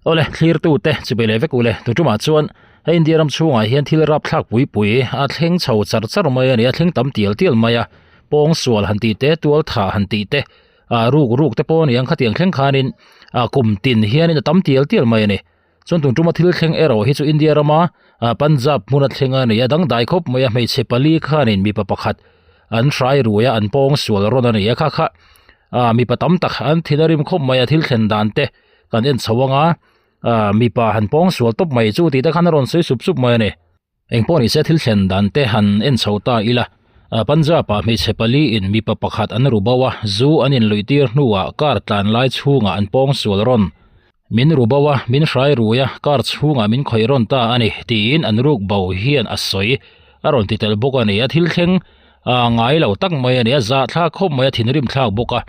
Awle, thlirtute chubei leh vek ule, tutumah chuan hei India ram chhungah hian thil rapthlak pui pui a thleng chho char char mai a ni a, thleng tam tial tial mai a, pawng sual han tih te, tual thah han tih te, ah ruk ruk te pawh a ni ang khatiang thleng khanin ah kum tin hianin a tam tial tial mai a ni. Chuan tun tuma thil thleng erawh hi chu India rama ah Punjab hmuna thleng a ni a, dangdai khawp mai a, hmeichhe pali khanin mipa pakhat an hrai rui a, an pawng sual rawn a ni a, kha kha ah mipa tam tak an thin a rim khawp mai a, thil thlen dan te kan en chho anga ah mipa han pawng sual tawp mai chu tih te khan a rawn sawi sup sup mai a ni. Engpawh ni se thil thlen dan te han en chho ta ila ah Punjab ah hmeichhe pali in mipa pakhat an ru bo a, zu an inluih tir hnuah car tlan lai chhungah an pawng sual rawn. Min ru bo a, min hrai rui a, car chhungah min khawih rawn ta a ni tiin an ruk bo hian a sawi a rawn ti tel bawk a ni. A thil thleng ah ngai lo tak mai a ni a, zahthlak khawp mai a, thinrim thlak bawk a.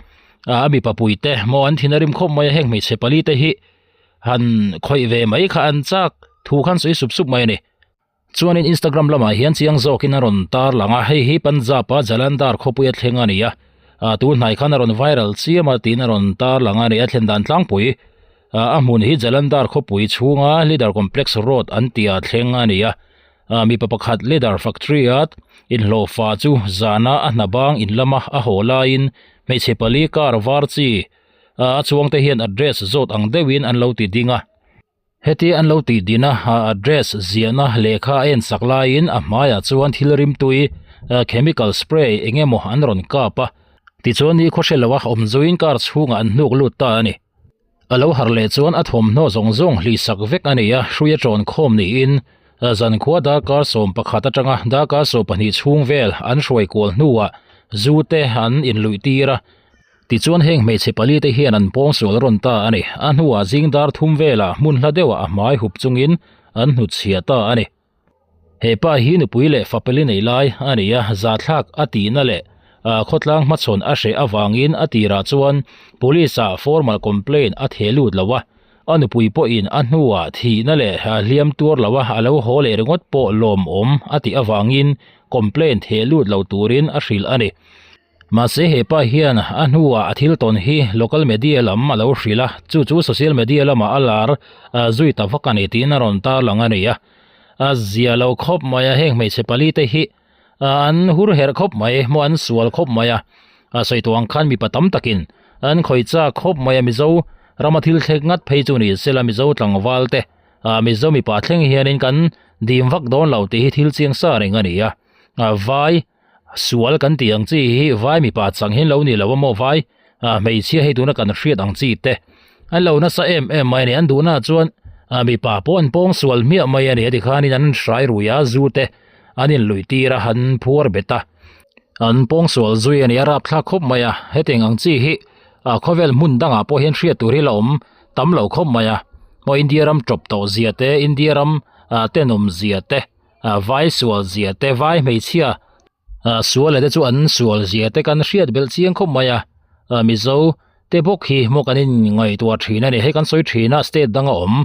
A mipa puite maw an thin a rim khawp mai a, heng hmeichhe pali te hi han khawih ve mai kha an chak thu khan sawi sup sup mai a ni. Chuanin Instagram lamah hian chiang zawkin a rawn tar lang a, hei hi Punjab-a Jalandhar khawpuia thleng a ni a, tun hnai khan a rawn viral chiam a tiin a rawn tar lang a ni. A thlen dan tlangpui a hmun hi Jalandhar khawpui chhunga Leader Complex Road an tia thleng a ni a, mipa pakhat Leader Factory-a inhlawhfa chu zana a hna bang in lama a haw laiin hmeichhe pali car var chi a chuangte hian address zawt ang deuhin an lo ti ding a. Heti an lo tih din a, a address ziahna lehkha a en sak laiin a hmaiah chuan thil rimtui chemical spray eng emaw an rawn kap a, tichuan ni khaw hre lo a awm zuiin car chhungah an hnuk lut ta a ni. A lo harh leh chuan a thawmhnaw zawng zawng hlih sak vek a ni a, hrui a ṭawn khawm niin zankhua darkar 11 atanga darkar 12 chhung vel an hruai kual hnuah zu te an inluih tir a, Tichuan heng hmeichhe pali te hian an pawng sual rawn ta a ni. A hnuah zing dar thum velah hmun hla deuhah a hmai hup chungin an hnutchhiah ta a ni. He pa hi nupui leh fapeli nei lai a ni a, zathlak a tihna leh khawtlang hmachhawn a hreh avangin a tirah chuan police ah formal complaint a theh lut lo a, a nupui pawhin a hnuah thihna leh hliam tuar lo a a lo haw leh ringawt pawh lawmawm a tih avangin complaint theh lut lo turin a hrilh a ni. Mahse he pa hian a hnuah a thil tawn hi local media lam a lo hrilh a, chu chu social media lamah a lar zui ta vak a ni tiin a rawn tarlang a ni a. A zia lo khawp mai a, heng hmeichhe pali te hi an hur herh khawp mai, maw an sual khawp mai a, a sawi tawh ang khan mipa tam takin an khawih chak khawp mai a, Mizo rama thil thlek ngat phei chu ni sela Mizo tlangval te, Mizo mipa thleng hianin kan dim vak dawn lo tih hi thil chiang sa reng a ni a, vai Sual kan tih ang chi hi vai mipa chang hian lo ni lo a maw vai ah hmeichhia hei tuna kan hriat ang chi te an lo nasa em em mai a ni an duhna chuan ah mipa pawh an pawng sual hmiah mai a ni a tikhanin an hrai rui a zu te an inluih tir a an phuar bet a an pawng sual zui a ni a rapthlak khawp mai a hetiang ang chi hi ah khawvel hmun dangah pawh hian hriat tur hi la awm tam lo khawp mai a maw India ram tawp tawh zia te India ram ah tenawm zia te. Ah vai sual zia te vai hmeichhia ah sual leh te chu an sual zia te kan hriat belh chiang khawp mai a ah mizo te bawk hi maw kan in ngaihtuah thin a ni hei kan sawi thin a state dang a awm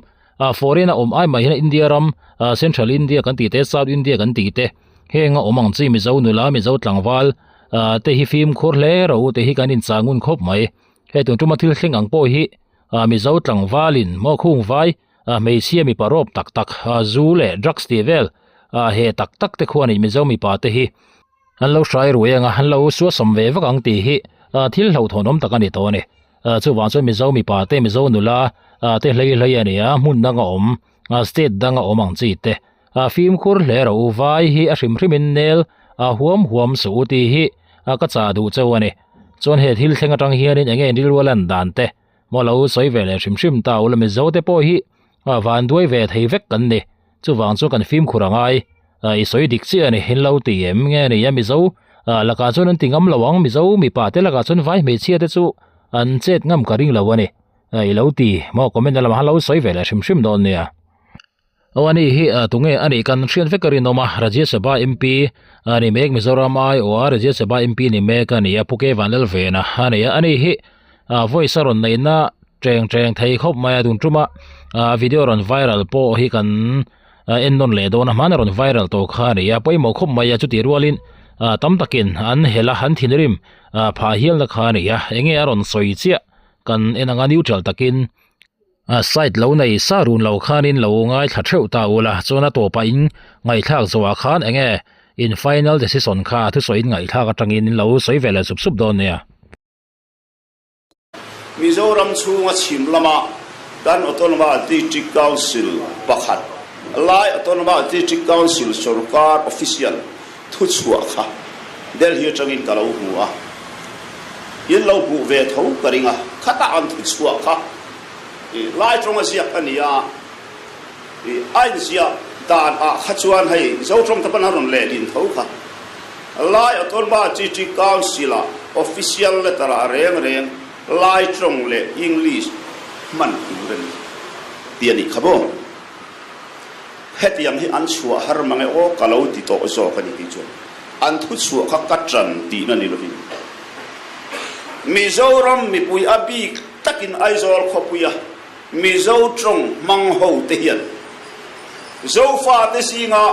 ah foreign a awm ai mai hian India ram ah central India kan tih te south India kan tih te heng a awm ang chi mizo nula mizo tlangval ah te hi fimkhur hle rawh u te hi kan inchah ngun khawp mai hei tun tuma thil thleng ang pawh hi ah mizo tlangval in maw khung vai a hmeichhia mipa rawp tak tak a zu leh drugs tih vel a he tak tak te khuanin mizo mipa te hi an lo hrai ruai anga an lo suasawm ve vak ang tih hi a thil hlauhthawn awm tak a ni tawh a ni a chuvang chuan mizo mipa te mizo nula a te hlei hlei a ni a hmun dang a awm a state dang a awm ang chi te a fimkhur hle rawh u vai hi a hrim hrim in nel a huam huam suh u tih hi a ka chah duh chauh a ni chuan he thil thleng atang hianin eng nge in rilru a lan dan te Maw lo sawi ve leh hrim hrim ta ula Mizo te pawh hi van duai ve thei vek kan ni. Chuvang chuan kan fimkhur a ngai. I sawi dik chiah a ni, in lo ti em nge ni a Mizo lakah chuan an ti ngam lo ang, Mizo mipa te lakah chuan vai hmeichhia te chu an chet ngam ka ring lo a ni. I lo ti maw comment lamah lo sawi ve leh hrim hrim dawn nia. Aw ani hi tunge a nih kan hriat vek a rinawm a, Rajya Sabha MP a ni mek Mizoram aiawh a Rajya Sabha MP ni mek a ni a, Pu K Vanlal Vena a ni a, ani hi voice a rawn neihna teng teng thei khawp mai a tun tuma video rawn viral pawh hi kan en nawn leh dawn a, hmana rawn viral tawh kha a ni a, pawimawh khawp mai a chutih rualin tam takin an helh a, an thinrim phah hialna kha a ni a, enge a rawn sawi chiah kan en anga neutral takin. A side lo nei sa run lo khanin lo ngaithla theuh ta ula, chuan a tawpah in ngaihthlak zawhah khan enge in final decision kha thusawi in ngaihthlak atangin in lo sawi ve leh sup sup dawn nia. Mizoram chhunga chhim lama kan Autonomous District Council pakhat Lai Autonomous District Council sorkar official thuchhuah kha Delhi atangin ka lo hmu a, in lo hmuh ve tho ka ring a, khata an thuchhuah kha lai tawnga ziak a ni a, a inziah dan ah kha chuan hei Zo tawng te pawn a rawn lehlin tho kha. Lai Autonomous District Council ah official letter ah reng reng Lai tawng leh English hman tur a ni tih a nih kha maw? Hetiang hi an chhuah har mang e aw ka lo ti tawh zawk a ni tih chuan an thu chhuah kha ka ṭan tihna ni lovin Mizoram mipui a bik takin Aizawl khawpuia Mizo ṭawng hmang ho te hian Zofate zinga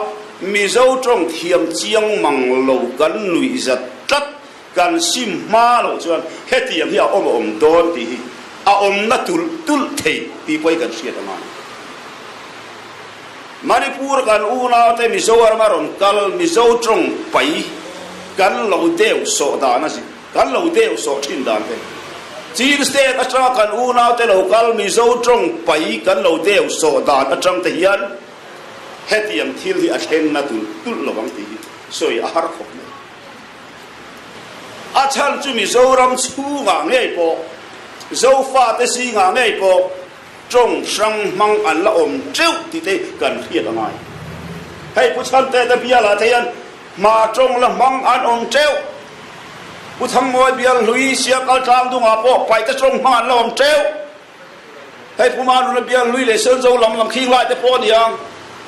Mizo ṭawng thiam chiang mang lo kan nuihzat tlat Kan sim hma loh chuan hetiang hi a awm a awm dawn tih hi a awmna tulh tulh thei tih pawh hi kan hriat a ngai. Manipur kan unaute Mizoram a rawn kal Mizo tawng pai kan lo deuh sawh dan a zi kan lo deuh sawh thin dan te, Chin state atanga kan unaute lo kal Mizo tawng pai kan lo deuh sawh dan atang te hian hetiang thil hi a thlengna tulh tulh lovang tih hi sawi a har khawp mai. A chhan chu Mizoram chhungah ngei pawh, Zofate zingah ngei pawh tawng hrang hmang an la awm teuh tih te kan hriat a ngai. Hei Pu Chhante te bialah te hian hma tawng la hmang an awm teuh. Pu Thangmawi bial hlui Siakal tlangdungah pawh Paite tawng hmang an la awm teuh. Hei Pu Manuna bial hlui leh Senzo lam lam khing lai te pawh a ni ang.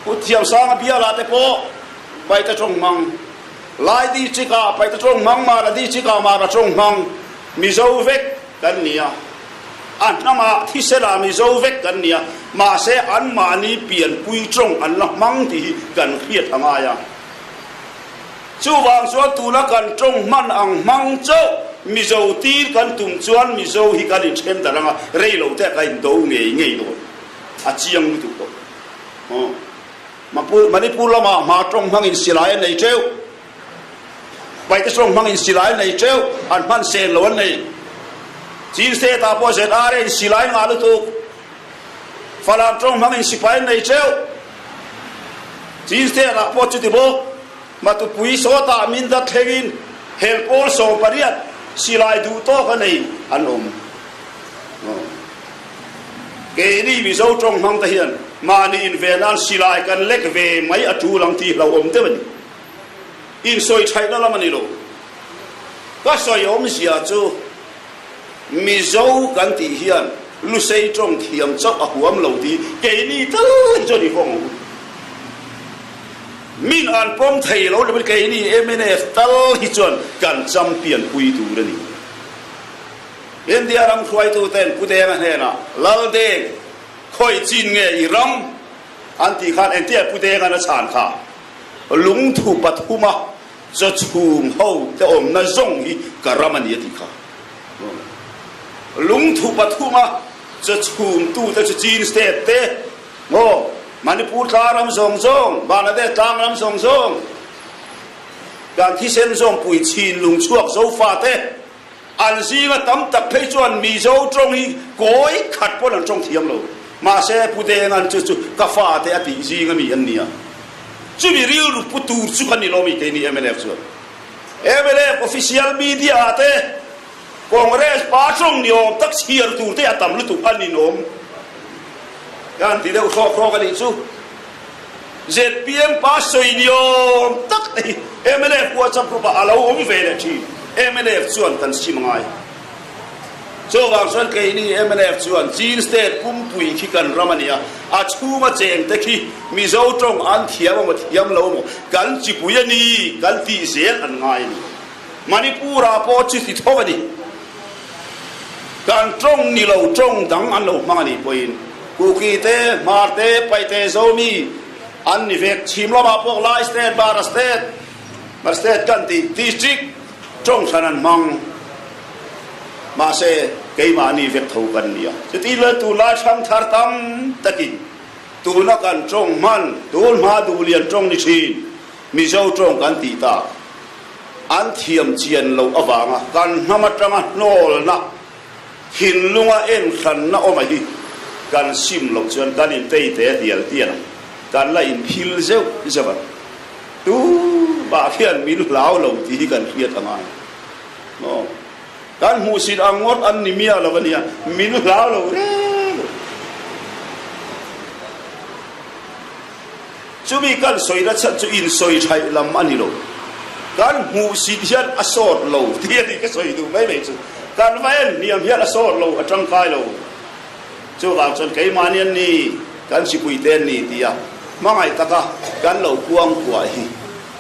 Pu Thiamsanga bialah te pawh Paite tawng hmang. Lai district ah Paite tawng hmang, Mara district ah Mara tawng hmang Mizo vek kan ni a. A hnamah thiselah Mizo vek kan ni a. Mahse anmahni pianpui tawng an la hmang tih hi kan hriat a ngai a. Chuvang chuan tuna kan tawng hman ang hmang chauh Mizo tir kan tum chuan Mizo hi kan inthen darh anga rei lo te ka indo ngei ngei dawn a chiang lutuk tawh. Aw. Manipur lamah hma tawng hmangin silai an nei teuh, Paite tawng hmangin silai an nei teuh, an hman sen lo an nei. Chin State ah pawh ZRA in silai ngah lutuk, Falam tawng hmangin sipai an nei teuh. Chin State ah pawh chuti bawk, Matupui sawtah min dat thlengin hel pawl 18 silai duh tawk a nei an awm. Keini Mizo tawng hmang te hian mahni inve nan silai kan lek ve mai a tul ang tih hlauhawm deuh a ni. Insawi thaihna lam a ni lo. Ka sawi awmzia chu Mizo kan tih hian Lusei tawng thiam chauh a huam lo tih keini tal hi chuan i hawng ang u. Min an pawm thei lo lovin keini mnf tal hi chuan kan champion pui tur a ni. India ram hruaituten Pu Denga hnenah, Lal Deng, khawi chin nge i ram? an tih khan engtiah Pu Denga'n a chhan kha, Lungthu pathuma chaw chhum ho te awmna zawng hi ka ram a ni a tih kha. Lungthu pathuma chaw chhum tute chu Chin state te, maw, Manipur tlang ram zawng zawng, Bangladesh tlang ram zawng zawng, kan thisen zawngpui chin lungchhuak Zofa te, An zinga tam tak phei chuan Mizo tawng hi kawi khat pawn an tawng thiam lo. Mahse, Pu Denga'n chu chu ka fate a tih zinga mi an ni a. Chumi rilru pu tur chu kan ni lo mi keini mnf chuan. Mnf official media ah te Congress pa tawng ni awm tak chhiar tur te a tam lutuk a ninawm. Ka han ti deuh hrawk hrawk a nih chu. Zpm pa sawi ni awm tak te hi mnf WhatsApp group ah a lo awm ve leh thin. Mnf chuan kan sim ngai. Chuvang chuan keini mnf chuan Chin state pumpui khi kan ram a ni a, a chhunga cheng te khi Mizo tawng an thiam emaw thiam lo emaw kan chipui a ni kan tih zel an ngai a ni. Manipur ah pawh chuti tho a ni. Kan tawng ni lo tawng dang an lo hmang a nih pawhin Kuki te, Hmar te, Paite, Zomi an ni vek. Chhim lamah pawh Lai state, Bara state, Bara state kan tih district tawng hran an hmang. Mahse. keimahni vek tho kan ni a. Chutih luan tunlai hrangthar tam takin tuna kan tawng hman, tun hma duhlian tawng ni thin, Mizo tawng kan tih tak an thiam chian loh avanga kan hnam atanga hnawlna, thinlunga enhranna awm a hi kan sim loh chuan kan intei te tial tial ang, kan la inphil zeuh zeuh ang. Tumah khian min hlau lo tih hi kan hriat a ngai. Maw? Kan hmuhsit ang ngawt an ni miah lo a nia, min hlau lo reng lo. Chumi kan sawina chhan chu insawi thaih lam a ni lo. Kan hmuhsit hian a sawt lo tih a ni ka sawi duh mai mai chu. Kan va en hniam hian a sawt lo, a tangkai lo. Chuvang chuan keimahni an ni, kan sipuite an ni tia hmangaih taka kan lo kuangkuah hi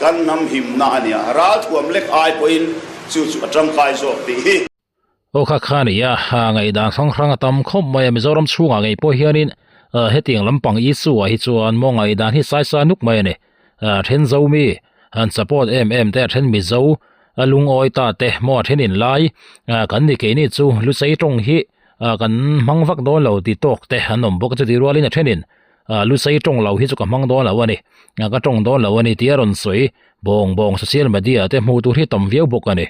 kan hnam himna a nia. Ralthuam lek ai pawhin chu chu a tangkai zawk tih hi. Aw kha kha nia, ngaihdan hrang hrang a tam khawp mai a, Mizoram chhungah ngei pawh hianin hetiang lampang issue ah hi chuan maw ngaihdan hi saisa nuk mai a ni. Then Zomi han support em em te a then Mizo a lungawi ta te maw a then inlai kan ni keini chu Lusei tawng hi kan hmang vak dawn lo ti tawk te an awm bawk a chutih rualin a thenin Lusei tawng lo hi chu ka hmang dawn lo a ni ka tawng dawn lo a ni tih a rawn sawi bawng bawng social media te hmuh tur hi tam viau bawk a ni.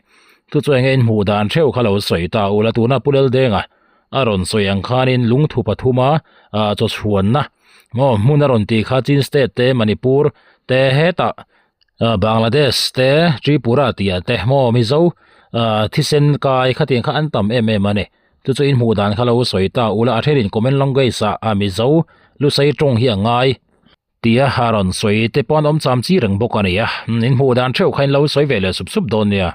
Chu chu enge inhmuh dan theuh kha lo sawi ta ula tuna Pu Laldenga a rawn sawi ang khanin lungthu pathuma chaw chhuanna maw hmun a rawn tih kha Chin state te Manipur te hetah Bangladesh te Tripura tih ah te maw Mizo thisen kai khatiang kha an tam em em a ni chu chu inhmuh dan kha lo sawi ta ula a thenin comment language ah Mizo lusei tawng hi a ngai. Tia a rawn sawi te pawh an awm cham chi reng bawk a ni a, in hmuh dan theuh kha in lo sawi ve leh sup sup dawn nia.